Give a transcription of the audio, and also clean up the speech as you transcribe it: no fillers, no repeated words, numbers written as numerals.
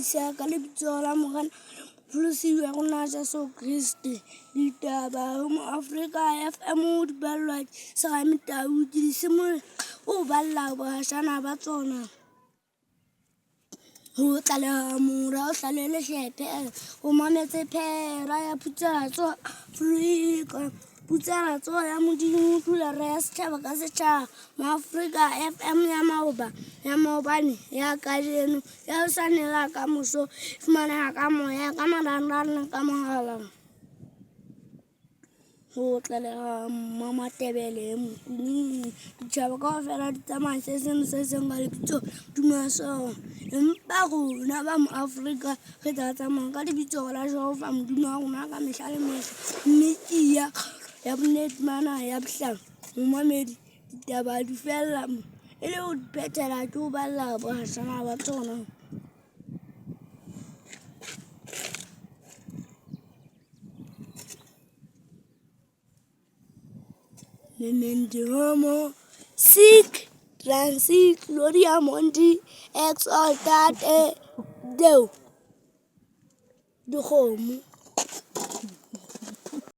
dumedisa ka lebitso la Morena Mopholosi wa rona Jesu Kriste. Ditaba ho Moafrika FM di ballwa ke Serame Tau ke di simolla o balla bohashana ba tsona. Ho tlaleha mora o hlale lehlephe o mametse phera ya phutsalatso Afrika. Putsalatso ya Modimo thulare ya setjhaba ka setjhaba Moafrika FM ya maoba ya maobane ya kajeno ya hosane la ka moso e fumaneha ka moya ka marangrang le ka mohala. Ho tlaleha Mmamatebele Mokuni ditjhaba kaofela di tsamaya se seng le se seng ka lebitso Modimo wa sona. Empa rona ba Moafrika Re tla tsamaya ka lebitso la Jehova Modimo wa rona ka mehla le mehla. Mme ke ya ya bone temana ya bohlano. Momamedi, ditaba di fella mo. E le ho di phethela ke ho balla bohashana ba tsona. Memendiomo sic transit gloria mundi exaltate Deo. Dikgomo.